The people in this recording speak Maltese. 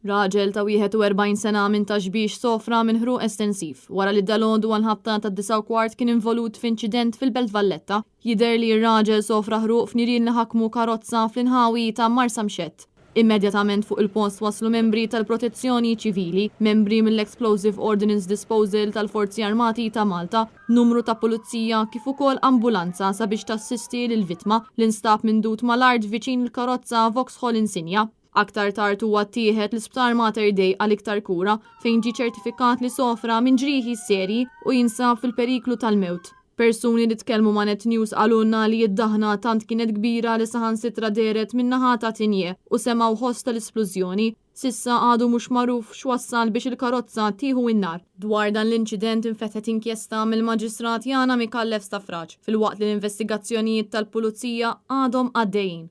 Raġel ta' 41 sena minn Ta' Xbiex sofra minn ħruq estensiv wara li dalgħodu għall-ħabta tad-9:15 kien involut f'inċident fil-Belt Valletta. Jidher li r-raġel sofra ħruq f'nirien li ħakmu karozza fl-inħawi ta' Marsamxett. Immedjatament fuq il-post waslu membri tal-Protezzjoni Ċivili, membri mill-Explosive Ordnance Disposal tal-Forzi Armati ta' Malta, numru ta' pulizija kif ukoll ambulanza sabiex tassisti lill-vittma li nstab mindud mal-art viċin il-karozza Vauxhall Insignia. Aktar tard huwa ttieħed l-Isptar Mater Dei għal iktar kura fejn ġie ċertifikat li sofra minn ġrieħi serji u jinsab fil-periklu tal-mewt. Persuni li tkellmu ma' Net News qalulna li d-daħna tant kienet kbira li saħansitra dehret min-naħa ta' Tigné u semgħu ħoss tal-isplużjoni. S'issa għadu mhux magħruf x'wassal biex il-karozza tieħu n-nar. Dwar dan l-inċident infetħet inkjesta mill-Maġistrat Yana Micallef Stafrace filwaqt li l-investigazzjonijiet tal-Pulizija għadhom għaddejjin.